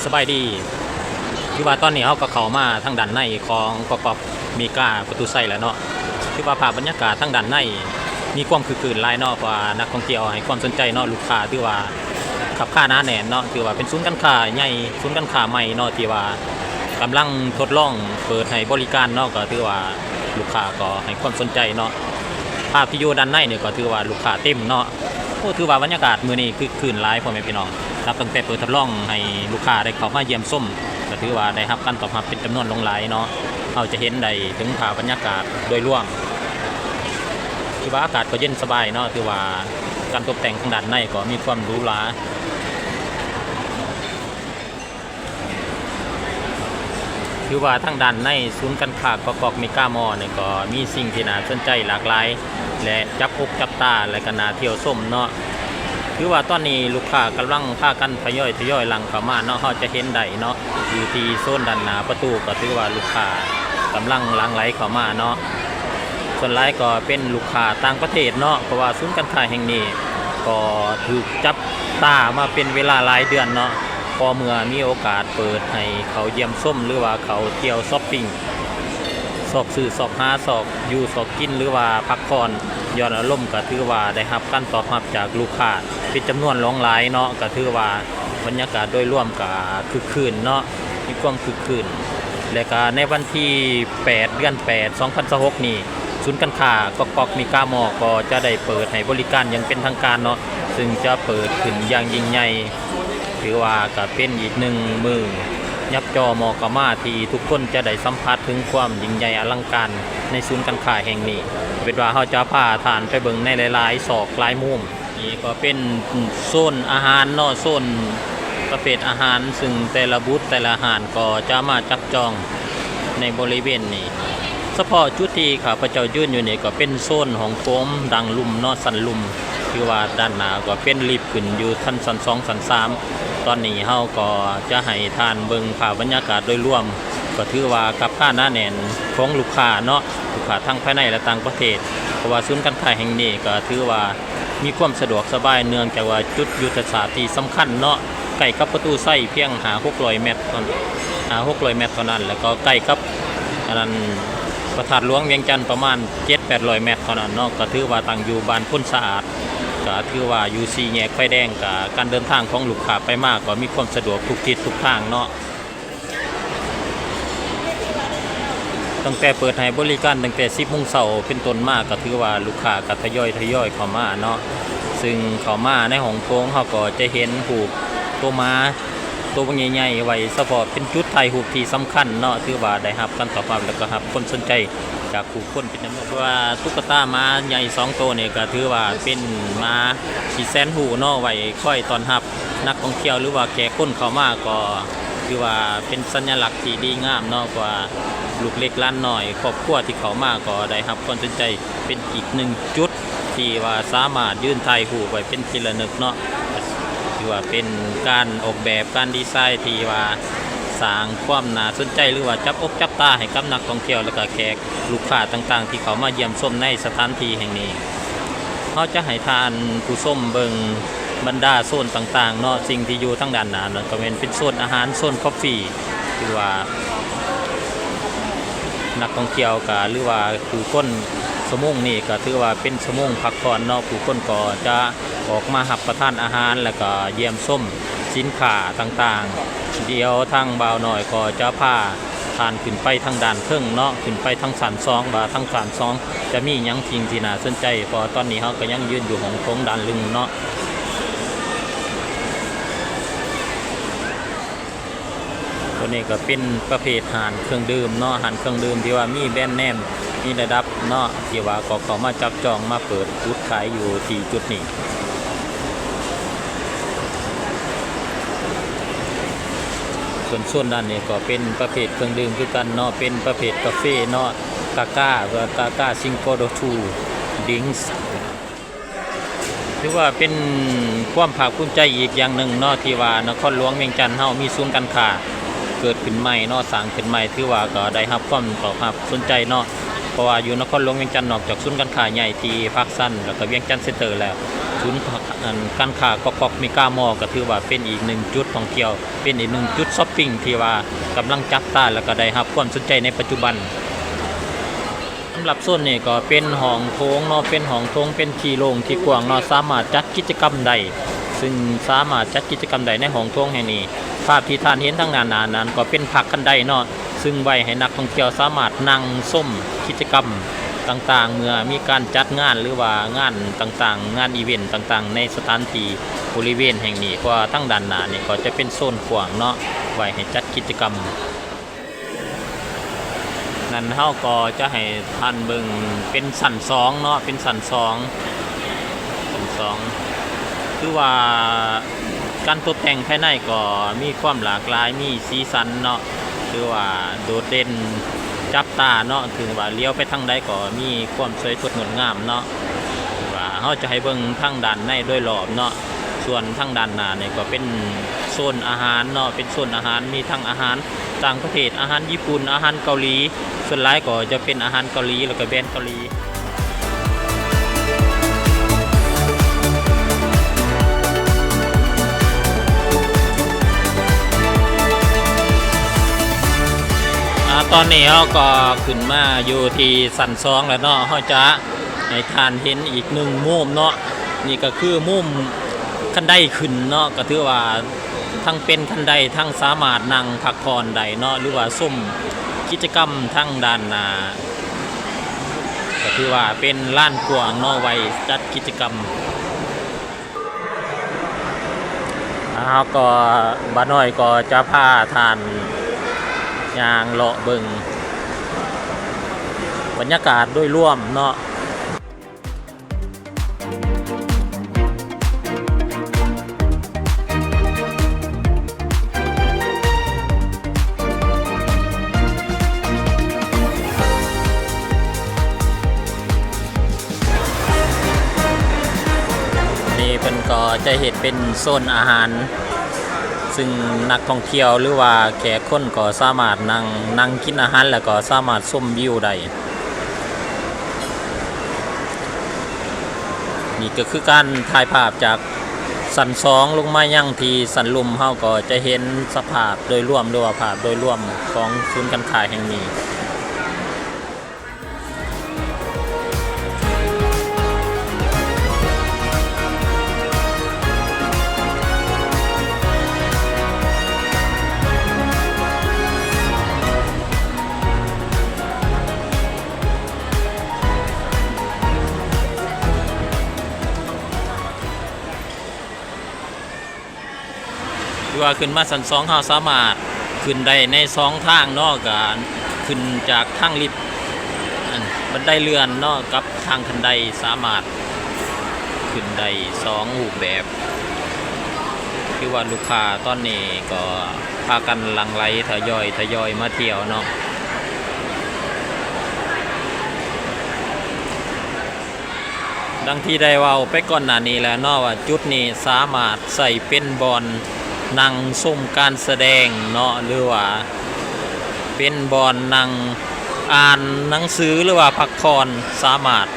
ສະບາຍດີ ຄືວ່າຕອນນີ້ເຮົາກໍເຂົ້າມາທາງດ້ານໃນຂອງກອກອກເມກາປະຕູໄຊແລ້ວເນາະ. ຄືວ່າພາບບັນຍາກາດທາງດ້ານໃນມີຄວາມຄຶກຄື້ນຫຼາຍເນາະ ເພາະວ່ານັກທ່ອງທ່ຽວໃຫ້ຄວາມສົນໃຈເນາະ, ລູກຄ້າຖືວ່າຄັບຄາໜາແໜ້ນເນາະ. ຖືວ່າເປັນສູນການຄ້າໃຫຍ່ ສູນການຄ້າໃໝ່ເນາະ ທີ່ວ່າກຳລັງທົດລອງເປີດໃຫ້ບໍລິການເນາະ, ກໍຖືວ່າລູກຄ້າກໍໃຫ້ຄວາມສົນໃຈເນາະ. ພາບທີ່ຢູ່ດ້ານໃນນີ້ກໍຖືວ່າລູກຄ້າເຕັມເນາະ. ໂອ້ ຖືວ່າບັນຍາກາດມື້ນີ້ຄຶກຄື້ນຫຼາຍ ພໍ່ແມ່ພີ່ນ້ອງ. ນັບຕັ້ງແຕ່ເປີດທົດລອງໃຫ້ລູກຄ້າໄດ້ເຂົ້າມາຢ້ຽມຊົມ ກໍຖືວ່າໄດ້ຮັບການຕອບຮັບເປັນຈຳນວນຫຼວງຫຼາຍເນາະ. ເຮົາຈະເຫັນໄດ້ເຖິງພາບບັນຍາກາດໂດຍລວມ ຖືວ່າອາກາດກໍເຢັນສະບາຍເນາະ. ຖືວ່າການຕົບແຕ່ງທາງດ້ານໃນກໍມີຄວາມຫຼູຫຼາ. ຖືວ່າທາງດ້ານໃນສູນການຄ້າກອກອກເມກາມໍນີ້ກໍມີສິ່ງທີ່ໜ້າສົນໃຈຫຼາກຫຼາຍ ແລະ ຈັບອົກຈັບຕາ ແລະ ກໍໜ້າທ່ຽວຊົມເນາະ. ຖືວ່າຕອນນີ້ລູກຄ້າກຳລັງພາກັນທະຍອຍ ທະຍອຍຫຼັ່ງເຂົ້າມາເນາະ, ເຮົາຈະເຫັນໄດ້ເນາະ ຢູ່ທີ່ໂຊນດ້ານໜ້າປະຕູ ກໍຖືວ່າລູກຄ້າກຳລັງຫຼັ່ງໄຫຼເຂົ້າມາເນາະ. ສ່ວນຫຼາຍກໍເປັນລູກຄ້າຕ່າງປະເທດເນາະ ເພາະວ່າສູນການຄ້າແຫ່ງນີ້ກໍຖືກຈັບຕາມາເປັນເວລາຫຼາຍເດືອນເນາະ. ພໍເມື່ອມີໂອກາດເປີດໃຫ້ເຂົ້າຢ້ຽມຊົມ ຫຼືວ່າເຂົ້າທ່ຽວຊັອບປິງ ຊອກຊື້ຊອກຫາ ຊອກຢູ່ຊອກກິນ ຫຼືວ່າພັກຜ່ອນຢ່ອນອາລົມ ກໍຖືວ່າໄດ້ຮັບການຕອບຮັບຈາກລູກຄ້າເປັນຈຳນວນຫຼວງຫຼາຍເນາະ. ກໍຖືວ່າບັນຍາກາດໂດຍລວມກໍຄຶກຄື້ນເນາະ ມີຄວາມຄຶກຄື້ນ. ແລະ ກໍໃນວັນທີແປດ ເດືອນແປດ ສອງພັນຊາວຫົກນີ້ ສູນການຄ້າກອກອກເມກາມໍກໍຈະໄດ້ເປີດໃຫ້ບໍລິການຢ່າງເປັນທາງການເນາະ, ຊຶ່ງຈະເປີດຂຶ້ນຢ່າງຍິ່ງໃຫຍ່. ຖືວ່າກໍເປັນອີກໜຶ່ງມື້ຍັບຈໍ່ມໍ່ເຂົ້າມາ ທີ່ທຸກຄົນຈະໄດ້ສຳຜັດເຖິງຄວາມຍິ່ງໃຫຍ່ອະລັງການໃນສູນການຄ້າແຫ່ງນີ້. ເປັນວ່າເຮົາຈະພາທ່ານໄປເບິ່ງໃນຫຼາຍໆຊອກຫຼາຍມຸມ. ນີ້ກໍເປັນໂຊນອາຫານເນາະ, ໂຊນປະເພດອາຫານ ຊຶ່ງແຕ່ລະບູດແຕ່ລະຮ້ານກໍຈະມາຈັບຈອງໃນບໍລິເວນນີ້. ສະເພາະຈຸດທີ່ຂ້າພະເຈົ້າຢືນຢູ່ນີ້ກໍເປັນໂຊນຫ້ອງໂຖງດັງລຸ່ມເນາະ, ຊັ້ນລຸ່ມ. ຄືວ່າດ້ານໜ້າກໍເປັນລິບຂຶ້ນຢູ່ຊັ້ນ ຊັ້ນສອງ ຊັ້ນສາມ. ຕອນນີ້ເຮົາກໍຈະໃຫ້ທ່ານເບິ່ງພາບບັນຍາກາດໂດຍລວມ, ກໍຖືວ່າຄັບຄາໜາແໜ້ນຂອງລູກຄ້າເນາະ, ລູກຄ້າທັງພາຍໃນ ແລະ ຕ່າງປະເທດ. ເພາະວ່າສູນການຄ້າແຫ່ງນີ້ກໍຖືວ່າ ມີຄວາມສະດວກສະບາຍ ເນື່ອງຈາກວ່າຈຸດຍຸດທະສາດທີ່ສຳຄັນເນາະ ໃກ້ກັບປະຕູໄຊພຽງຫ້າຫົກຮ້ອຍແມັດເທົ່າ ຫ້າຫົກຮ້ອຍແມັດເທົ່ານັ້ນ, ແລ້ວກໍໃກ້ກັບ ອັນນັ້ນ ພະທາດຫຼວງວຽງຈັນປະມານເຈັດແປດຮ້ອຍແມັດເທົ່ານັ້ນເນາະ. ກໍຖືວ່າຕັ້ງຢູ່ບ້ານໂພນສະອາດ, ກໍຖືວ່າຢູ່ສີ່ແຍກໄຟແດງ, ກໍການເດີນທາງຂອງລູກຄ້າໄປມາກໍມີຄວາມສະດວກທຸກທິດທຸກທາງເນາະ. ຕັ້ງແຕ່ເປີດໃຫ້ບໍລິການຕັ້ງແຕ່ສິບໂມງເຊົ້າເປັນຕົ້ນມາ ກໍຖືວ່າລູກຄ້າກໍທະຍອຍ ທະຍອຍເຂົ້າມາເນາະ, ຊຶ່ງເຂົ້າມາໃນຫ້ອງໂຖງ ເຮົາກໍຈະເຫັນຮູບໂຕໝາໂຕບັກໃຫຍ່ໆ ໄວ້ສະເພາະເປັນຈຸດຖ່າຍຮູບທີ່ສຳຄັນເນາະ. ຖືວ່າໄດ້ຮັບການຕອບຮັບ ແລ້ວກໍຮັບຄວາມສົນໃຈຈາກຜູ້ຄົນເປັນຈຳນວນ. ເພາະວ່າຕຸກກະຕາໝາໃຫຍ່ສອງໂຕນີ້ ກໍຖືວ່າເປັນໝາທີ່ແສນຮູ້ເນາະ ໄວ້ຄອຍຕ້ອນຮັບ ນັກທ່ອງທ່ຽວ ຫຼືວ່າແຂກຄົນເຂົ້າມາ ກໍຖືວ່າເປັນສັນຍະລັກທີ່ດີງາມເນາະ, ເພາະວ່າລູກເລັກຫຼານນ້ອຍ ຄອບຄົວທີ່ເຂົ້າມາກໍໄດ້ຮັບຄວາມສົນໃຈ, ເປັນອີກໜຶ່ງຈຸດທີ່ວ່າສາມາດຢືນຖ່າຍຮູບໄວ້ເປັນທີ່ລະນຶກເນາະ. ຖືວ່າເປັນການອອກແບບ ການດີໄຊທີ່ວ່າສ້າງຄວາມໜ້າສົນໃຈ ຫຼືວ່າຈັບອົກຈັບຕາໃຫ້ກັບນັກທ່ອງທ່ຽວ ແລະ ກະແຂກ ລູກຄ້າຕ່າງໆທີ່ເຂົ້າມາຢ້ຽມຊົມໃນສະຖານທີ່ແຫ່ງນີ້. ເຮົາຈະໃຫ້ທ່ານຜູ້ຊົມເບິ່ງບັນດາໂຊນຕ່າງໆເນາະ, ສິ່ງທີ່ຢູ່ທາງດ້ານໜ້ານັ້ນກໍແມ່ນເປັນໂຊນອາຫານ, ໂຊນກາເຟ, ຖືວ່ານັກທ່ອງທ່ຽວກະ ຫຼືວ່າຜູ້ຄົນ ຊົ່ວໂມງນີ້ກໍຖືວ່າເປັນຊົ່ວໂມງພັກຜ່ອນເນາະ, ຜູ້ຄົນກໍຈະອອກມາຮັບປະທານອາຫານ ແລ້ວກໍຢ້ຽມຊົມສິນຄ້າຕ່າງໆ. ດຽວທາງບ່າວນ້ອຍກໍຈະພາ ທ່ານຂຶ້ນໄປທາງດ້ານເທິງເນາະ, ຂຶ້ນໄປທາງຊັ້ນສອງ ວ່າທາງຊັ້ນສອງຈະມີຫຍັງສິ່ງທີ່ໜ້າສົນໃຈ, ເພາະວ່າຕອນນີ້ເຮົາກໍຍັງຢືນຢູ່ຫ້ອງໂຖງດ້ານລຸ່ມເນາະ. ຕົວນີ້ກໍເປັນປະເພດຮ້ານເຄື່ອງດື່ມເນາະ, ຮ້ານເຄື່ອງດື່ມທີ່ວ່າມີແບຣນເນມ ມີລະດັບເນາະ, ທີ່ວ່າກໍເຂົ້າມາຈັບຈອງມາເປີດຈຸດຂາຍຢູ່ທີ່ຈຸດນີ້. ສ່ວນໂຊນດ້ານນີ້ກໍເປັນປະເພດເຄື່ອງດື່ມຄືກັນເນາະ, ເປັນປະເພດກາເຟເນາະ, ກາກາ Gaga Cinco de Oro Drinks. ຖືວ່າເປັນຄວາມພາກພູມໃຈອີກຢ່າງໜຶ່ງເນາະ ທີ່ວ່ານະຄອນຫຼວງວຽງຈັນເຮົາມີສູນການຄ້າເກີດຂຶ້ນໃໝ່ເນາະ, ສ້າງຂຶ້ນໃໝ່, ຖືວ່າກໍໄດ້ຮັບຄວາມຕອບຮັບສົນໃຈເນາະ. ເພາະວ່າຢູ່ນະຄອນຫຼວງວຽງຈັນ ນອກຈາກສູນການຄ້າໃຫຍ່ທີ່ພາກຊັນ ແລ້ວກໍວຽງຈັນເຊັນເຕີແລ້ວ ສູນ ອັນ ການຄ້າກອກໆ ເມກາມໍ ກໍຖືວ່າເປັນອີກໜຶ່ງຈຸດທ່ອງທ່ຽວ ເປັນອີກໜຶ່ງຈຸດຊັອບປິງທີ່ວ່າກຳລັງຈັບຕາ ແລ້ວກໍໄດ້ຮັບຄວາມສົນໃຈໃນປັດຈຸບັນ. ສຳລັບໂຊນນີ້ກໍເປັນຫ້ອງໂຖງເນາະ ເປັນຫ້ອງໂຖງ ເປັນທີ່ໂລ່ງທີ່ກວ້າງເນາະ ສາມາດຈັດກິດຈະກຳໄດ້ ຊຶ່ງສາມາດຈັດກິດຈະກຳໄດ້ໃນຫ້ອງໂຖງແຫ່ງນີ້. ພາບທີ່ທ່ານເຫັນທາງດ້ານໜ້ານັ້ນກໍເປັນພັກຄັນໄດເນາະ ຊຶ່ງໄວ້ໃຫ້ນັກທ່ອງທ່ຽວສາມາດນັ່ງຊົມກິດຈະກຳຕ່າງໆ ເມື່ອມີການຈັດງານ ຫຼືວ່າງານຕ່າງໆ ງານອີເວັນຕ່າງໆ ໃນສະຖານທີ່ບໍລິເວນແຫ່ງນີ້. ເພາະວ່າທາງດ້ານໜ້ານີ້ກໍຈະເປັນໂຊນກວ້າງເນາະ ໄວ້ໃຫ້ຈັດກິດຈະກຳ. ນັ້ນເຮົາກໍຈະໃຫ້ທ່ານເບິ່ງເປັນຊັ້ນສອງເນາະ ເປັນຊັ້ນສອງ ຊັ້ນສອງ ຄືວ່າການຕົບແຕ່ງພາຍໃນກໍມີຄວາມຫຼາກຫຼາຍ ມີສີສັນເນາະ ຖືວ່າໂດດເດັ່ນຈັບຕາເນາະ ຖືວ່າຫຼຽວໄປທາງໃດກໍມີຄວາມສວຍສົດງົດງາມເນາະ. ຖືວ່າເຮົາຈະໃຫ້ເບິ່ງທາງດ້ານໃນໂດຍລອບເນາະ ສ່ວນທາງດ້ານໜ້ານີ້ກໍເປັນໂຊນອາຫານເນາະ ເປັນໂຊນອາຫານ ມີທັງອາຫານ ຕ່າງປະເທດ ອາຫານຍີ່ປຸ່ນ ອາຫານເກົາຫຼີ ສ່ວນຫຼາຍກໍຈະເປັນອາຫານເກົາຫຼີ ແລ້ວກໍແບຣນເກົາຫຼີ. ອາ ຕອນນີ້ເຮົາກໍຂຶ້ນມາຢູ່ທີ່ຊັ້ນສອງແລ້ວເນາະ ເຮົາຈະ ໃຫ້ທ່ານເຫັນອີກໜຶ່ງມຸມເນາະ ນີ້ກໍຄືມຸມຄັນໄດຂຶ້ນເນາະ ກໍຖືວ່າທັງເປັນຄັນໄດ ທັງສາມາດນັ່ງພັກຜ່ອນໄດ້ເນາະ ຫຼືວ່າຊົມກິດຈະກຳທາງດ້ານໜ້າ ກໍຖືວ່າເປັນລານກວ້າງເນາະ ໄວ້ຈັດກິດຈະກຳ. ເຮົາກໍ ບ່າວນ້ອຍກໍຈະພາທ່ານຍ່າງເລາະເບິ່ງບັນຍາກາດໂດຍລວມເນາະ. ນີ້ເພິ່ນກໍຈະເຮັດເປັນໂຊນອາຫານ ຊຶ່ງນັກທ່ອງທ່ຽວ ຫຼືວ່າແຂກຄົນກໍສາມາດນັ່ງ ນັ່ງກິນອາຫານ ແລ້ວກໍສາມາດຊົມວິວໄດ້. ນີ້ກໍຄືການຖ່າຍພາບຈາກຊັ້ນສອງລົງມາຍັງທີ່ຊັ້ນລຸ່ມ ເຮົາກໍຈະເຫັນສະພາບໂດຍລວມ ຫຼືວ່າພາບໂດຍລວມຂອງສູນການຄ້າແຫ່ງນີ້. ຫຼືວ່າຂຶ້ນມາຊັ້ນສອງ ເຮົາສາມາດຂຶ້ນໄດ້ໃນສອງທາງເນາະ ກະຂຶ້ນຈາກທາງລິບ ອັນ ບັນໄດເລື່ອນເນາະ ກັບທາງຄັນໄດ ສາມາດຂຶ້ນໄດ້ສອງຮູບແບບ. ຄືວ່າລູກຄ້າຕອນນີ້ກໍພາກັນຫຼັ່ງໄຫຼທະຍອຍ ທະຍອຍມາທ່ຽວເນາະ. ດັ່ງທີ່ໄດ້ເວົ້າໄປກ່ອນໜ້ານີ້ແລ້ວເນາະ ວ່າຈຸດນີ້ສາມາດໃຊ້ເປັນບ່ອນນັ່ງຊົມການສະແດງເນາະ ຫຼືວ່າເປັນບ່ອນນັ່ງອ່ານໜັງສື ຫຼືວ່າພັກຜ່ອນ ສາມາດ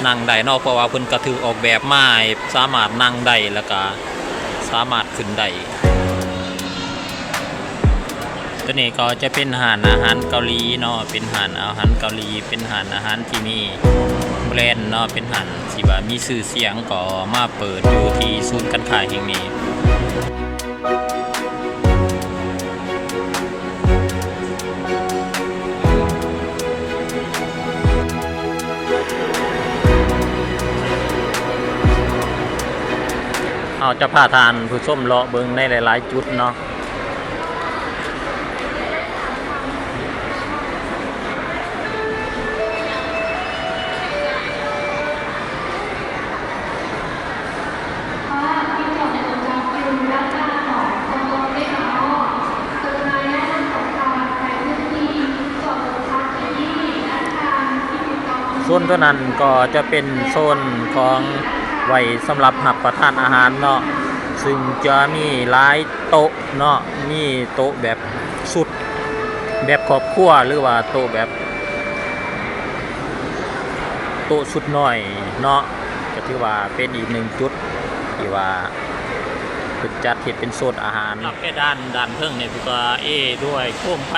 ນັ່ງໄດ້ເນາະ ເພາະວ່າເພິ່ນກະຖືກອອກແບບມາໃຫ້ສາມາດນັ່ງໄດ້ ແລ້ວກະສາມາດຂຶ້ນໄດ້. ຕົວນີ້ກໍຈະເປັນຮ້ານອາຫານເກົາຫຼີເນາະ ເປັນຮ້ານອາຫານເກົາຫຼີ ເປັນຮ້ານອາຫານທີ່ມີແບຣນເນາະ ເປັນຮ້ານທີ່ວ່າມີຊື່ສຽງ ກໍມາເປີດຢູ່ທີ່ສູນການຄ້າແຫ່ງນີ້. ເຮົາຈະພາທ່ານຜູ້ຊົມເລາະເບິ່ງໃນຫຼາຍໆຈຸດເນາະ. ໂຊນຕົວນັ້ນກໍຈະເປັນໂຊນຂອງໄວ້ສຳລັບຮັບປະທານອາຫານເນາະ ຊຶ່ງຈະມີຫຼາຍໂຕະເນາະ ມີໂຕະແບບຊຸດ ແບບຄອບຄົວ ຫຼືວ່າໂຕະແບບ ໂຕະຊຸດນ້ອຍເນາະ ກໍຖືວ່າເປັນອີກໜຶ່ງຈຸດທີ່ວ່າເພິ່ນຈັດເຮັດເປັນໂຊນອາຫານ. ເພດານດ້ານເທິງນີ້ເພິ່ນກໍເອດ້ວຍໂຄມໄຟ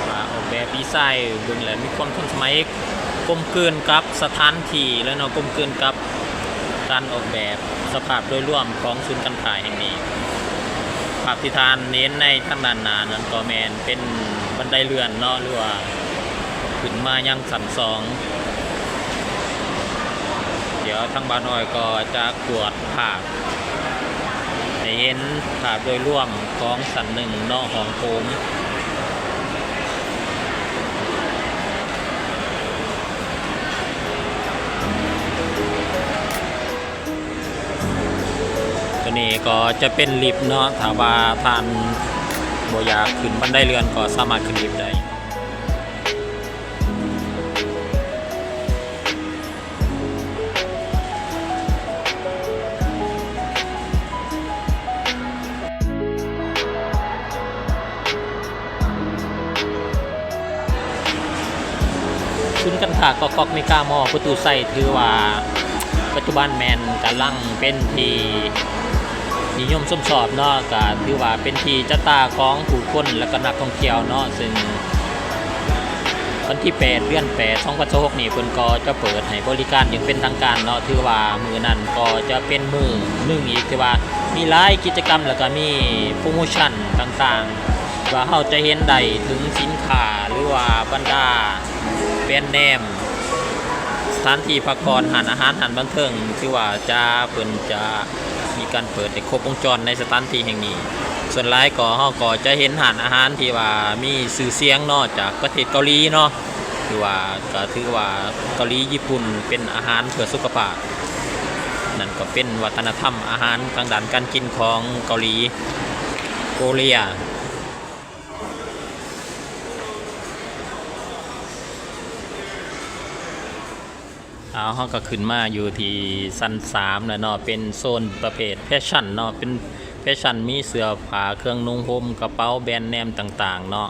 ອາ ອອກແບບດີໄຊເບິ່ງແລ້ວມີຄວາມທັນສະໄໝ ກົມກືນກັບສະຖານທີ່ເລີຍເນາະ ກົມກືນກັບການອອກແບບສະພາບໂດຍລວມຂອງສູນການຄ້າແຫ່ງນີ້. ພາບທີ່ທ່ານເຫັນໃນທາງດ້ານໜ້ານັ້ນກໍແມ່ນເປັນບັນໄດເລື່ອນເນາະ ຫຼືວ່າຂຶ້ນມາຍັງຊັ້ນສອງ. ດຽວທາງບ່າວນ້ອຍກໍຈະກວດພາບໃຫ້ເຫັນພາບໂດຍລວມຂອງຊັ້ນໜຶ່ງເນາະ ຫ້ອງໂຖງ. ໂຕນີ້ກໍຈະເປັນລິບເນາະ ຖ້າວ່າທ່ານບໍ່ຢາກຂຶ້ນບັນໄດເລື່ອນກໍສາມາດຂຶ້ນລິບໄດ້. ສູນການຄ້າກອກກອກເມກາມໍ ປະຕູໄຊ ຖືວ່າປັດຈຸບັນແມ່ນກຳລັງເປັນທີ່ນິຍົມຊົມຊອບເນາະ ກະຖືວ່າເປັນທີ່ຈັບຕາຂອງຜູ້ຄົນ ແລະກະນັກທ່ອງທ່ຽວເນາະ ເຊິ່ງ ວັນທີແປດ ເດືອນແປດ ສອງພັນຊາວຫົກນີ້ ເພິ່ນກໍຈະເປີດໃຫ້ບໍລິການຢ່າງເປັນທາງການເນາະ ຖືວ່າມື້ນັ້ນກໍຈະເປັນມື້ໜຶ່ງອີກທີ່ວ່າມີຫຼາຍກິດຈະກຳ ແລ້ວກໍມີໂປຣໂມຊັນຕ່າງໆ ວ່າເຮົາຈະເຫັນໄດ້ເຖິງສິນຄ້າ ຫຼືວ່າບັນດາແບຣນເນມ ສະຖານທີ່ພັກຜ່ອນ ຮ້ານອາຫານ ຮ້ານບັນເທີງ ຖືວ່າຈະ ເພິ່ນຈະ ມີການເປີດໃຫ້ຄົບວົງຈອນໃນສະຖານທີ່ແຫ່ງນີ້. ສ່ວນຫຼາຍກໍ ເຮົາກໍຈະເຫັນຮ້ານອາຫານທີ່ວ່າມີຊື່ສຽງເນາະ ຈາກປະເທດເກົາຫຼີເນາະ ຖືວ່າ ກໍຖືວ່າເກົາຫຼີຍີ່ປຸ່ນເປັນອາຫານເພື່ອສຸຂະພາບ. ນັ້ນກໍເປັນວັດທະນະທຳອາຫານທາງດ້ານການກິນຂອງເກົາຫຼີ ໂກເລຍ. ເອົາ ເຮົາກໍຂຶ້ນມາຢູ່ທີ່ຊັ້ນສາມແລ້ວເນາະ ເປັນໂຊນປະເພດແຟຊັ່ນເນາະ ເປັນແຟຊັ່ນ ມີເສື້ອຜ້າ ເຄື່ອງນຸ່ງຫົ່ມ ກະເປົາ ແບຣນເນມຕ່າງໆເນາະ.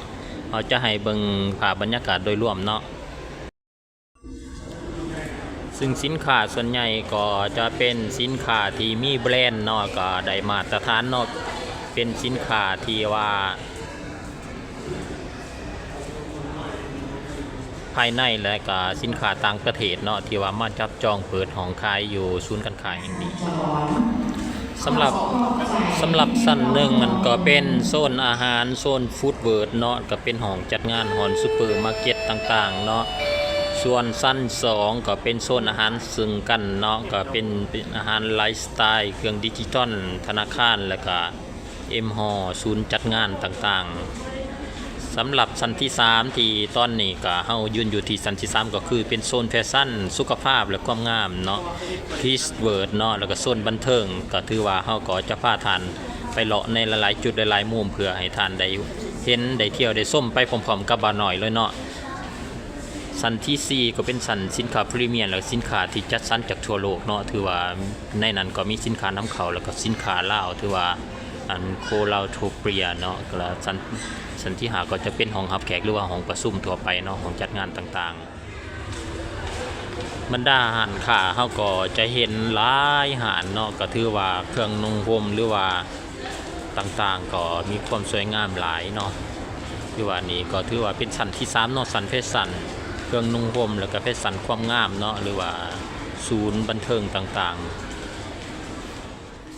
ເຮົາຈະໃຫ້ເບິ່ງພາບບັນຍາກາດໂດຍລວມເນາະ ຊຶ່ງສິນຄ້າສ່ວນໃຫຍ່ກໍຈະເປັນສິນຄ້າທີ່ມີແບຣນເນາະ ກໍໄດ້ມາດຕະຖານເນາະ ເປັນສິນຄ້າທີ່ວ່າ ພາຍໃນ ແລະກະສິນຄ້າຕ່າງປະເທດເນາະ ທີ່ວ່າມາຈັບຈອງເປີດຫ້ອງຂາຍຢູ່ສູນການຄ້າແຫ່ງນີ້. ສຳລັບ ສຳລັບຊັ້ນໜຶ່ງນັ້ນກໍເປັນໂຊນອາຫານ ໂຊນຟູດເວີດເນາະ ກໍເປັນຫ້ອງຈັດງານ ຮ້ານຊຸບເປີມາເກັດຕ່າງໆເນາະ. ສ່ວນຊັ້ນສອງກໍເປັນໂຊນອາຫານເຊິ່ງກັນເນາະ ກໍເປັນ ເປັນອາຫານໄລຟ໌ສະໄຕລ໌ ເຄື່ອງດິຈິຕອນ ທະນາຄານ ແລະກະ ເອັມ ຮໍ ສູນຈັດງານຕ່າງໆ. ສຳລັບຊັ້ນທີສາມ ທີ່ຕອນນີ້ກະເຮົາຢືນຢູ່ທີ່ຊັ້ນທີສາມ ກໍຄືເປັນໂຊນແຟຊັ່ນ ສຸຂະພາບ ແລະ ຄວາມງາມເນາະ ຄິດສເວີດເນາະ ແລ້ວກະໂຊນບັນເທີງ ກໍຖືວ່າເຮົາກໍຈະພາທ່ານໄປເລາະໃນຫຼາຍໆຈຸດ ຫຼາຍໆມຸມ ເພື່ອໃຫ້ທ່ານໄດ້ເຫັນ ໄດ້ທ່ຽວ ໄດ້ຊົມໄປພ້ອມໆກັບບ່າວນ້ອຍເລີຍເນາະ. ຊັ້ນທີສີ່ ກໍເປັນຊັ້ນສິນຄ້າພຣີມຽມ ແລະ ສິນຄ້າທີ່ຈັດສັນຈາກທົ່ວໂລກເນາະ ຖືວ່າໃນນັ້ນກໍມີສິນຄ້ານຳເຂົ້າ ແລ້ວກໍສິນຄ້າລາວ ຖືວ່າ ອັນ ໂຄລາວໂທເປຍເນາະ ແລ້ວຊັ້ນ ຊັ້ນທີຫ້າ ກໍຈະເປັນຫ້ອງຮັບແຂກ ຫຼືວ່າຫ້ອງປະຊຸມທົ່ວໄປເນາະ ຫ້ອງຈັດງານຕ່າງໆ. ບັນດາຮ້ານຄ້າເຮົາກໍຈະເຫັນຫຼາຍຮ້ານເນາະ ກໍຖືວ່າເຄື່ອງນຸ່ງຫົ່ມ ຫຼືວ່າ ຕ່າງໆ ກໍມີຄວາມສວຍງາມຫຼາຍເນາະ. ຄືວ່ານີ້ກໍຖືວ່າເປັນຊັ້ນທີສາມເນາະ ຊັ້ນແຟຊັ່ນ ເຄື່ອງນຸ່ງຫົ່ມ ແລ້ວກໍແຟຊັ່ນຄວາມງາມເນາະ ຫຼືວ່າສູນບັນເທີງຕ່າງ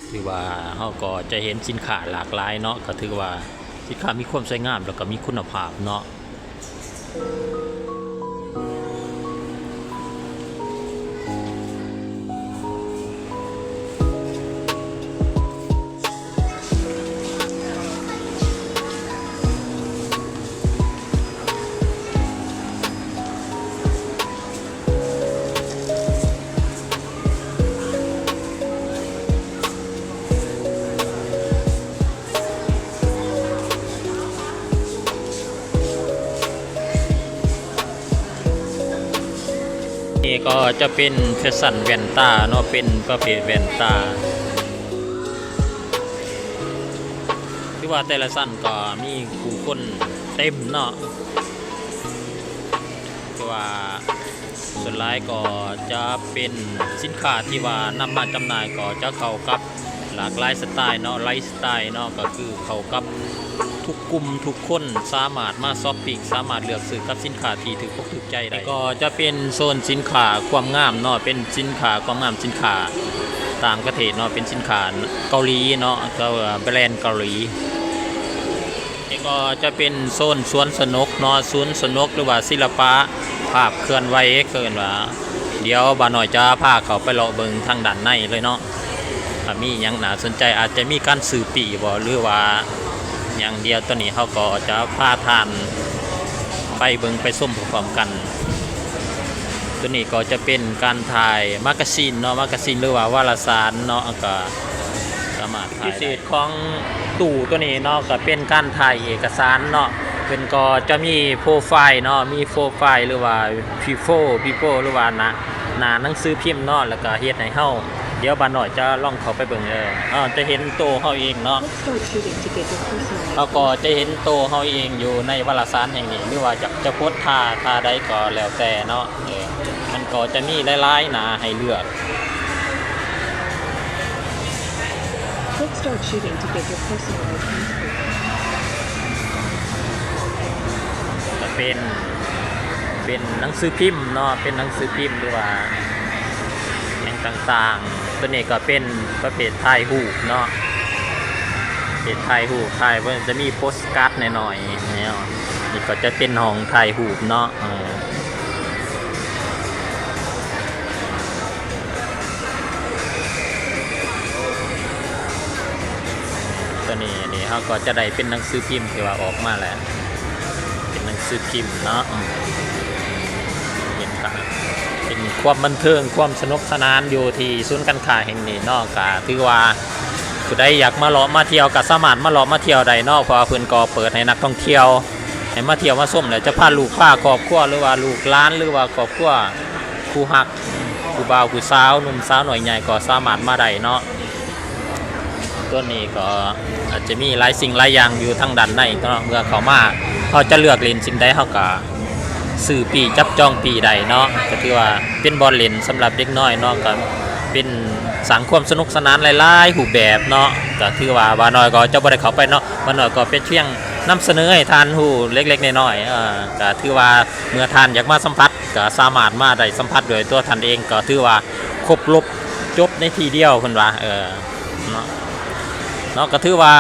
ໆ ຖືວ່າເຮົາກໍຈະເຫັນສິນຄ້າຫຼາກຫຼາຍເນາະ ກໍຖືວ່າສິນຄ້າມີຄວາມສວຍງາມ ແລ້ວກໍມີຄຸນນະພາບເນາະ. ນີ້ກໍຈະເປັນແຟຊັ່ນແວ່ນຕາເນາະ ເປັນປະເພດແວ່ນຕາ ຄືວ່າແຕ່ລະຊັ້ນກໍມີຜູ້ຄົນເຕັມເນາະ ຄືວ່າ ສ່ວນຫຼາຍກໍຈະເປັນສິນຄ້າທີ່ວ່ານຳມາຈຳໜ່າຍ ກໍຈະເຂົ້າກັບຫຼາກຫຼາຍສະໄຕເນາະ ໄລຟ໌ສະໄຕເນາະ ກໍຄືເຂົ້າກັບທຸກກຸ່ມທຸກຄົນ ສາມາດມາຊັອບປິງ ສາມາດເລືອກຊື້ກັບສິນຄ້າທີ່ຖືກອົກຖືກໃຈໄດ້. ກໍຈະເປັນໂຊນສິນຄ້າຄວາມງາມເນາະ ເປັນສິນຄ້າຄວາມງາມ ສິນຄ້າຕ່າງປະເທດເນາະ ເປັນສິນຄ້າເກົາຫຼີເນາະ ກໍແບຣນເກົາຫຼີ. ນີ້ກໍຈະເປັນໂຊນສວນສະໜົກເນາະ ສວນສະໜົກ ຫຼືວ່າສິລະປະພາບເຄື່ອນໄຫວ ເອີ້ນວ່າ ດຽວບ່າວນ້ອຍຈະພາເຂົ້າໄປເລາະເບິ່ງທາງດ້ານໃນເລີຍເນາະ ວ່າມີຫຍັງໜ້າສົນໃຈ ອາດຈະມີການຊື້ປີ້ບໍ ຫຼືວ່າຫຍັງ. ດຽວຕອນນີ້ເຮົາກໍຈະພາທ່ານໄປເບິ່ງໄປຊົມພ້ອມໆກັນ. ໂຕນີ້ກໍຈະເປັນການຖ່າຍມາກາຊີນເນາະ ມາກາຊີນ ຫຼືວ່າວາລະສານເນາະ ແລ້ວກໍ ສາມາດຖ່າຍໄດ້. ພິເສດຂອງຕູ້ໂຕນີ້ເນາະ ກໍເປັນການຖ່າຍເອກະສານເນາະ ເພິ່ນກໍຈະມີໂປຣໄຟລ໌ເນາະ ມີໂປຣໄຟລ໌ ຫຼືວ່າ Before Before ຫຼືວ່າໜ້າ ໜ້າໜັງສືພິມເນາະ ແລ້ວກໍເຮັດໃຫ້ເຮົາ ດຽວບ່າວນ້ອຍຈະລອງເຂົ້າໄປເບິ່ງເດີ ເຮົາຈະເຫັນໂຕເຮົາເອງເນາະ ເຮົາກໍຈະເຫັນໂຕເຮົາເອງຢູ່ໃນວາລະສານແຫ່ງນີ້ ຫຼືວ່າຈະ ຈະກົດທ່າ ທ່າໃດກໍແລ້ວແຕ່ເນາະ. ເອີ ມັນກໍຈະມີຫຼາຍໆໜ້າໃຫ້ເລືອກ. Click Start Shooting to get your personalized passport. ກະເປັນ ເປັນໜັງສືພິມເນາະ ເປັນໜັງສືພິມ ຫຼືວ່າຫຍັງຕ່າງໆ. ໂຕນີ້ກໍເປັນປະເພດຖ່າຍຮູບເນາະ ເປັນຖ່າຍຮູບ ຖ່າຍ ເພິ່ນຈະມີໂປສກາດໜ້ອຍໆ ແນວ ນີ້ກໍຈະເປັນຫ້ອງຖ່າຍຮູບເນາະ. ເອີ ໂຕນີ້ ນີ້ເຮົາກໍຈະໄດ້ເປັນໜັງສືພິມທີ່ວ່າອອກມາແລ້ວ ເປັນໜັງສືພິມເນາະ ເປັນ ເປັນຄວາມບັນເທີງ ຄວາມສະໜຸກສະໜານຢູ່ທີ່ສູນການຄ້າແຫ່ງນີ້ເນາະ. ກະຖືວ່າຜູ້ໃດຢາກມາເລາະມາທ່ຽວ ກະສາມາດມາເລາະມາທ່ຽວໄດ້ເນາະ ເພາະວ່າເພິ່ນກໍເປີດໃຫ້ນັກທ່ອງທ່ຽວ ໃຫ້ມາທ່ຽວມາຊົມ ແລ້ວຈະພາລູກພາຄອບຄົວ ຫຼືວ່າລູກຫຼານ ຫຼືວ່າຄອບຄົວຄູ່ຮັກ ຜູ້ບ່າວຜູ້ສາວ ໜຸ່ມສາວນ້ອຍໃຫຍ່ກໍສາມາດມາໄດ້ເນາະ. ໂຕນີ້ກໍອາດຈະມີຫຼາຍສິ່ງຫຼາຍຢ່າງຢູ່ທາງດ້ານໃນເນາະ ເມື່ອເຂົ້າມາເຮົາຈະເລືອກຫຼິ້ນສິ່ງໃດ ເຮົາກໍຊື້ປີ້ຈັບຈອງປີ້ໄດ້ເນາະ ກໍຖືວ່າເປັນບ່ອນຫຼິ້ນສຳລັບເດັກນ້ອຍເນາະ ກໍເປັນສ້າງຄວາມສະໜຸກສະໜານຫຼາຍໆຮູບແບບເນາະ. ກໍຖືວ່າບ່າວນ້ອຍກໍຈະບໍ່ໄດ້ເຂົ້າໄປເນາະ ບ່າວນ້ອຍກໍເປັນພຽງນຳສະເໜີໃຫ້ທ່ານຮູ້ເລັກໆນ້ອຍໆ ເອີ ກໍຖືວ່າເມື່ອທ່ານຢາກມາສຳຜັດ ກໍສາມາດມາໄດ້ສຳຜັດດ້ວຍຕົວທ່ານເອງ ກໍຖືວ່າຄົບລົບຈົບໃນທີ່ດຽວ ເພິ່ນວ່າ ເອີ ເນາະ ເນາະ. ກໍຖືວ່າ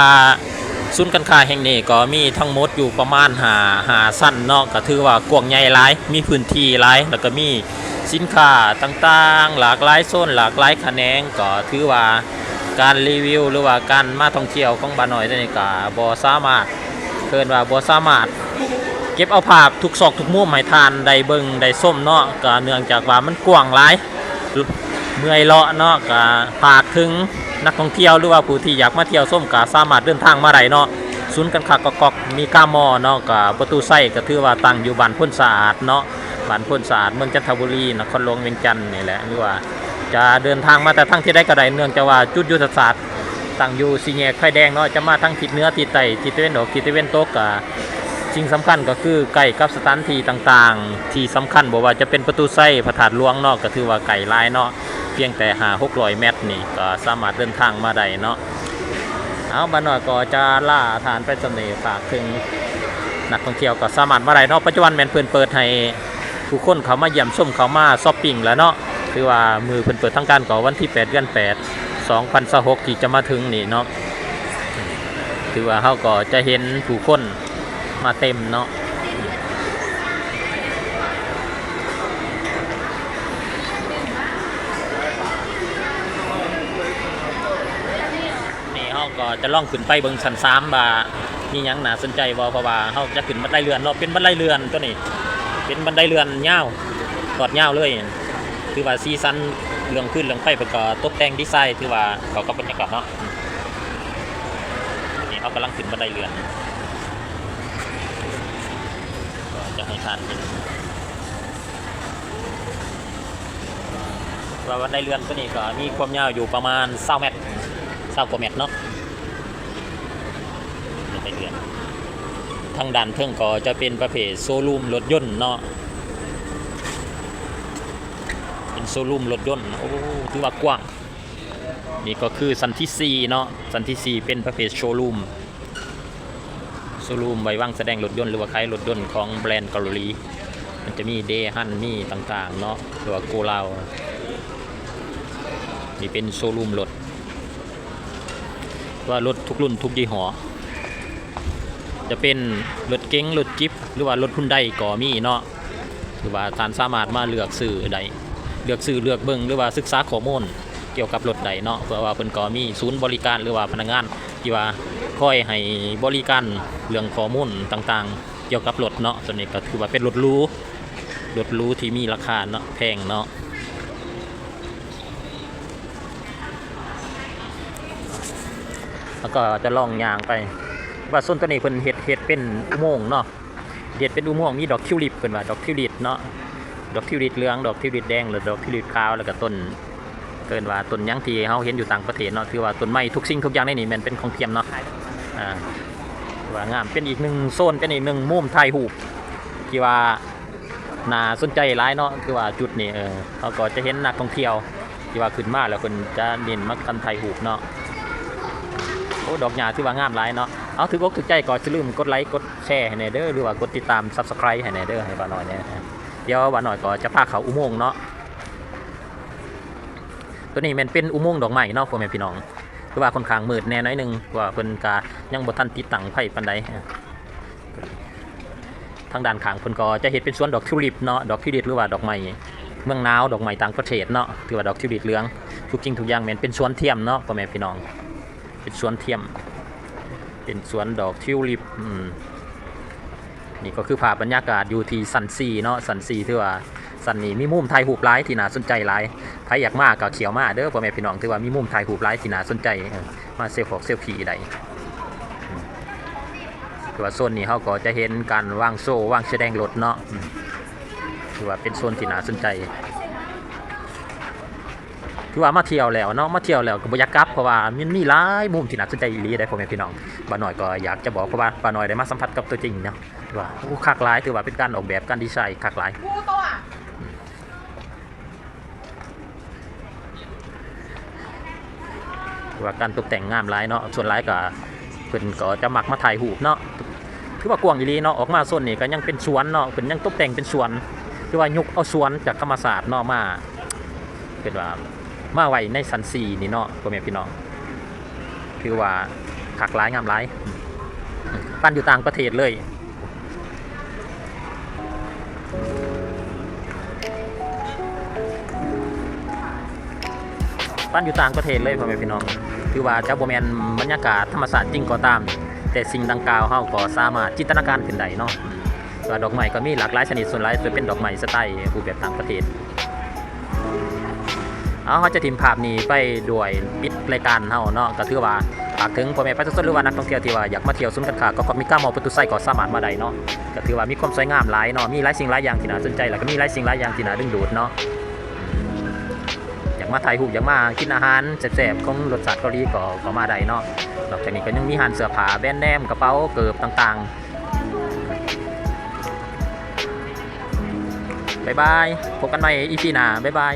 ສູນການຄ້າແຫ່ງນີ້ກໍມີທັງໝົດຢູ່ປະມານຫ້າ ຫ້າຊັ້ນເນາະ ກໍຖືວ່າກວ້າງໃຫຍ່ຫຼາຍ ມີພື້ນທີ່ຫຼາຍ ແລ້ວກໍມີສິນຄ້າຕ່າງໆ ຫຼາກຫຼາຍໂຊນ ຫຼາກຫຼາຍຂະແໜງ ກໍຖືວ່າການຣີວິວ ຫຼືວ່າການມາທ່ອງທ່ຽວຂອງບ່າວນ້ອຍໂຕນີ້ກໍບໍ່ສາມາດ ເອີ້ນວ່າບໍ່ສາມາດເກັບເອົາພາບທຸກຊອກທຸກມຸມໃຫ້ທ່ານໄດ້ເບິ່ງໄດ້ຊົມເນາະ ກໍເນື່ອງຈາກວ່າມັນກວ້າງຫຼາຍ ເມື່ອຍເລາະເນາະ. ກໍຝາກເຖິງນັກທ່ອງທ່ຽວ ຫຼືວ່າຜູ້ທີ່ຢາກມາທ່ຽວຊົມ ກໍສາມາດເດີນທາງມາໄດ້ເນາະ. ສູນການຄ້າກອກກອກມີກາມໍເນາະ ກໍປະຕູໄຊ ກໍຖືວ່າຕັ້ງຢູ່ບ້ານໂພນສະອາດເນາະ ບ້ານໂພນສະອາດ ເມືອງຈັນທະບູລີ ນະຄອນຫຼວງວຽງຈັນນີ້ແຫຼະ ຫຼືວ່າຈະເດີນທາງມາແຕ່ທາງທີ່ໃດກໍໄດ້ ເນື່ອງຈາກວ່າຈຸດຍຸດທະສາດ ຕັ້ງຢູ່ສີ່ແຍກໄຟແດງເນາະ ຈະມາທາງທິດເໜືອ ທິດໃຕ້ ທິດຕາເວັນອອກ ທິດຕາເວັນຕົກ ກະສິ່ງສຳຄັນກໍຄືໃກ້ກັບສະຖານທີ່ຕ່າງໆທີ່ສຳຄັນ ບໍ່ວ່າຈະເປັນປະຕູໄຊ ພະທາດຫຼວງເນາະ ກໍຖືວ່າໃກ້ຫຼາຍເນາະ ພຽງແຕ່ຫ້າຫົກຮ້ອຍແມັດນີ້ກໍສາມາດເດີນທາງມາໄດ້ເນາະ. ເອົາ ບ່າວນ້ອຍກໍຈະລາທ່ານໄປສ່ຳນີ້ ຝາກເຖິງນັກທ່ອງທ່ຽວກໍສາມາດມາໄດ້ເນາະ ປັດຈຸບັນແມ່ນເພິ່ນເປີດໃຫ້ ຜູ້ຄົນເຂົ້າມາຢ້ຽມຊົມ ເຂົ້າມາຊັອບປິງແລ້ວເນາະ ຖືວ່າມື້ເພິ່ນເປີດທາງການກໍວັນທີແປດ ເດືອນແປດ ສອງພັນຊາວຫົກ ທີ່ຈະມາເຖິງນີ້ເນາະ ຖືວ່າເຮົາກໍຈະເຫັນຜູ້ຄົນມາເຕັມເນາະ. ນີ້ເຮົາກໍຈະລອງຂຶ້ນໄປເບິ່ງຊັ້ນສາມວ່າມີຫຍັງໜ້າສົນໃຈບໍ່ ເພາະວ່າເຮົາຈະຂຶ້ນບັນໄດເລື່ອນເນາະ ເປັນບັນໄດເລື່ອນໂຕນີ້ ເປັນບັນໄດເລື່ອນຍາວ ທອດຍາວເລີຍ ຖືວ່າສີສັນເລື່ອງພື້ນເລື່ອງໄຟເພິ່ນກໍຕົກແຕ່ງດີໄຊ ຖືວ່າເຂົ້າກັບບັນຍາກາດເນາະ. ນີ້ເຮົາກຳລັງຂຶ້ນບັນໄດເລື່ອນ ກໍຈະໃຫ້ທ່ານເຫັນ ວ່າບັນໄດເລື່ອນໂຕນີ້ກໍມີຄວາມຍາວຢູ່ປະມານຊາວແມັດ ຊາວກວ່າແມັດເນາະ ບັນໄດເລື່ອນ. ທາງດ້ານເທິງກໍຈະເປັນປະເພດໂຊຣູມລົດຍົນເນາະ. ເປັນໂຊຣູມລົດຍົນ ໂອ້ ຖືວ່າກວ້າງ. ນີ້ກໍຄືຊັ້ນທີສີ່ເນາະ, ຊັ້ນທີສີ່ເປັນປະເພດໂຊຣູມ ໂຊຣູມໄວ້ວາງສະແດງລົດຍົນ ຫຼືວ່າຂາຍລົດຍົນຂອງແບຣນເກົາຫຼີ. ມັນຈະມີເດຮັນ ມີຕ່າງໆເນາະ ຫຼືວ່າໂກລາວ. ນີ້ເປັນໂຊຣູມລົດ ວ່າລົດທຸກລຸ້ນທຸກຍີ່ຫໍ້ ຈະເປັນລົດເກັງ ລົດຈິບ ຫຼືວ່າລົດຮຸນໄດກໍມີເນາະ. ຄືວ່າທ່ານສາມາດມາເລືອກຊື້ໄດ້ ເລືອກຊື້ເລືອກເບິ່ງ ຫຼືວ່າສຶກສາຂໍ້ມູນກ່ຽວກັບລົດໄດ້ເນາະ, ເພາະວ່າເພິ່ນກໍມີສູນບໍລິການ ຫຼືວ່າພະນັກງານທີ່ວ່າຄອຍໃຫ້ບໍລິການເລື່ອງຂໍ້ມູນຕ່າງໆກ່ຽວກັບລົດເນາະ. ໂຕນີ້ກໍຖືວ່າເປັນລົດຫຼູ ລົດຫຼູທີ່ມີລາຄາເນາະ ແພງເນາະ. ແລ້ວກໍຈະລອງຍ່າງໄປ ວ່າໂຊນໂຕນີ້ເພິ່ນເຮັດ ເຮັດເປັນອຸໂມງເນາະ. ເຮັດເປັນອຸໂມງ ມີດອກທິວລິບ ເພິ່ນວ່າດອກທິວລິບເນາະ, ດອກທິວລິບເຫຼືອງ ດອກທິວລິບແດງ ແລະ ດອກທິວລິບຂາວ ແລ້ວກໍຕົ້ນ ເອີ້ນວ່າຕົ້ນຫຍັງທີ່ເຮົາເຫັນຢູ່ຕ່າງປະເທດເນາະ. ຖືວ່າຕົ້ນໄມ້ທຸກສິ່ງທຸກຢ່າງໃນນີ້ແມ່ນເປັນຂອງທຽມເນາະ. ອ່າ ຖືວ່າງາມ ເປັນອີກໜຶ່ງໂຊນ ເປັນອີກໜຶ່ງມຸມຖ່າຍຮູບທີ່ວ່າໜ້າສົນໃຈຫຼາຍເນາະ. ຄືວ່າຈຸດນີ້ ເອີ ເຮົາກໍຈະເຫັນນັກທ່ອງທ່ຽວ ທີ່ວ່າຂຶ້ນມາແລ້ວເພິ່ນຈະເນັ້ນມາກັນຖ່າຍຮູບເນາະ. ໂອ້ ດອກຫຍ້າຖືວ່າງາມຫຼາຍເນາະ. ເອົາ ຖືກອົກຖືກໃຈກໍຢ່າລືມກົດໄລກົດແຊໃຫ້ແດ່ເດີ ຫຼືວ່າກົດຕິດຕາມ Subscribe ໃຫ້ແດ່ເດີ ໃຫ້ບ່າວນ້ອຍແດ່. ດຽວບ່າວນ້ອຍກໍຈະພາເຂົ້າອຸໂມງເນາະ. ໂຕນີ້ແມ່ນເປັນອຸໂມງດອກໄມ້ເນາະ ພໍ່ແມ່ພີ່ນ້ອງ. ຄືວ່າຂ້ອນຂ້າງມືດແດ່ໜ້ອຍໜຶ່ງ ເພາະວ່າເພິ່ນກະຍັງບໍ່ທັນຕິດຕັ້ງໄຟປານໃດ. ທາງດ້ານຂ້າງເພິ່ນກໍຈະເຮັດເປັນສວນດອກທິວລິບເນາະ, ດອກທິວລິບ ຫຼືວ່າດອກໄມ້ເມືອງໜາວ ດອກໄມ້ຕ່າງປະເທດເນາະ. ຖືວ່າດອກທິວລິບເຫຼືອງ ທຸກສິ່ງທຸກຢ່າງແມ່ນເປັນສວນທຽມເນາະ ພໍ່ແມ່ພີ່ນ້ອງ, ເປັນສວນທຽມ ເປັນສວນດອກທິວລິບ. ອືມ ນີ້ກໍຄືພາບບັນຍາກາດຢູ່ທີ່ຊັ້ນສີ່ເນາະ, ຊັ້ນສີ່ຖືວ່າຊັ້ນນີ້ມີມຸມຖ່າຍຮູບຫຼາຍທີ່ໜ້າສົນໃຈຫຼາຍ. ໃຜຢາກມາກໍຂ້ຽວມາເດີ ພໍ່ແມ່ພີ່ນ້ອງ, ຖືວ່າມີມຸມຖ່າຍຮູບຫຼາຍທີ່ໜ້າສົນໃຈ ເອີ ມາເຊວຟອກເຊວຟີໄດ້. ອືມ ຖືວ່າໂຊນນີ້ເຮົາກໍຈະເຫັນການວາງໂຊ ວາງສະແດງລົດເນາະ. ອືມ ຖືວ່າເປັນໂຊນທີ່ໜ້າສົນໃຈ. ຖືວ່າມາທ່ຽວແລ້ວເນາະ, ມາທ່ຽວແລ້ວກໍບໍ່ຢາກກັບ ເພາະວ່າມັນມີຫຼາຍມຸມທີ່ໜ້າສົນໃຈອີ່ຫຼີເດ້ ພໍ່ແມ່ພີ່ນ້ອງ. ບ່າວນ້ອຍກໍຢາກຈະບອກ ເພາະວ່າບ່າວນ້ອຍໄດ້ມາສຳຜັດກັບຕົວຈິງເນາະ ວ່າ ໂອ້ ຄັກຫຼາຍ, ຖືວ່າເປັນການອອກແບບ ການດີໄຊຄັກຫຼາຍ. ວ່າການຕົບແຕ່ງງາມຫຼາຍເນາະ, ສ່ວນຫຼາຍກໍເພິ່ນກໍຈະມັກມາຖ່າຍຮູບເນາະ. ຖືວ່າກວ້າງອີ່ຫຼີເນາະ, ອອກມາໂຊນນີ້ກໍຍັງເປັນສວນເນາະ, ເພິ່ນຍັງຕົບແຕ່ງເປັນສວນ. ຖືວ່າຍົກເອົາສວນຈາກທຳມະຊາດເນາະ ມາ ເອີ້ນວ່າມາໄວ້ໃນຊັ້ນສີ່ນີ້ເນາະ ພໍ່ແມ່ພີ່ນ້ອງ, ຖືວ່າຄັກຫຼາຍງາມຫຼາຍ, ປານຢູ່ຕ່າງປະເທດເລີຍ. ປານຢູ່ຕ່າງປະເທດເລີຍ ພໍ່ແມ່ພີ່ນ້ອງ. ຖືວ່າຈະບໍ່ແມ່ນບັນຍາກາດທຳມະຊາດຈິງກໍຕາມ, ແຕ່ສິ່ງດັ່ງກ່າວເຮົາກໍສາມາດຈິນຕະນາການຂຶ້ນໄດ້ເນາະ. ວ່າດອກໄມ້ກໍມີຫຼາກຫຼາຍຊະນິດ, ສ່ວນຫຼາຍຈະເປັນດອກໄມ້ສະໄຕຮູບແບບຕ່າງປະເທດ. ເອົາ ເຮົາຈະຖິ້ມພາບນີ້ໄປດ້ວຍປິດລາຍການເຮົາເນາະ. ກໍຖືວ່າຝາກເຖິງພໍ່ແມ່ປະຊາຊົນ ຫຼືວ່ານັກທ່ອງທ່ຽວທີ່ວ່າຢາກມາທ່ຽວສູນການຄ້າກອກກອກມິກາມໍໂປຣຕຸໄຊ ກໍສາມາດມາໄດ້ເນາະ. ກໍຖືວ່າມີຄວາມສວຍງາມຫຼາຍເນາະ, ມີຫຼາຍສິ່ງຫຼາຍຢ່າງທີ່ໜ້າສົນໃຈ ແລ້ວກໍມີຫຼາຍສິ່ງຫຼາຍຢ່າງທີ່ໜ້າດຶງດູດເນາະ. ຢາກມາຖ່າຍຮູບ ຢາກມາກິນອາຫານແຊບໆຂອງລົດຊາດເກົາຫຼີ ກໍ ກໍມາໄດ້ເນາະ. ນອກຈາກນີ້ກໍຍັງມີຮ້ານເສື້ອຜ້າ ແບຣນເນມ ກະເປົາ ເກີບຕ່າງໆ. ບາຍບາຍ, ພົບກັນໃໝ່ອີພີໜ້າ, ບາຍບາຍ.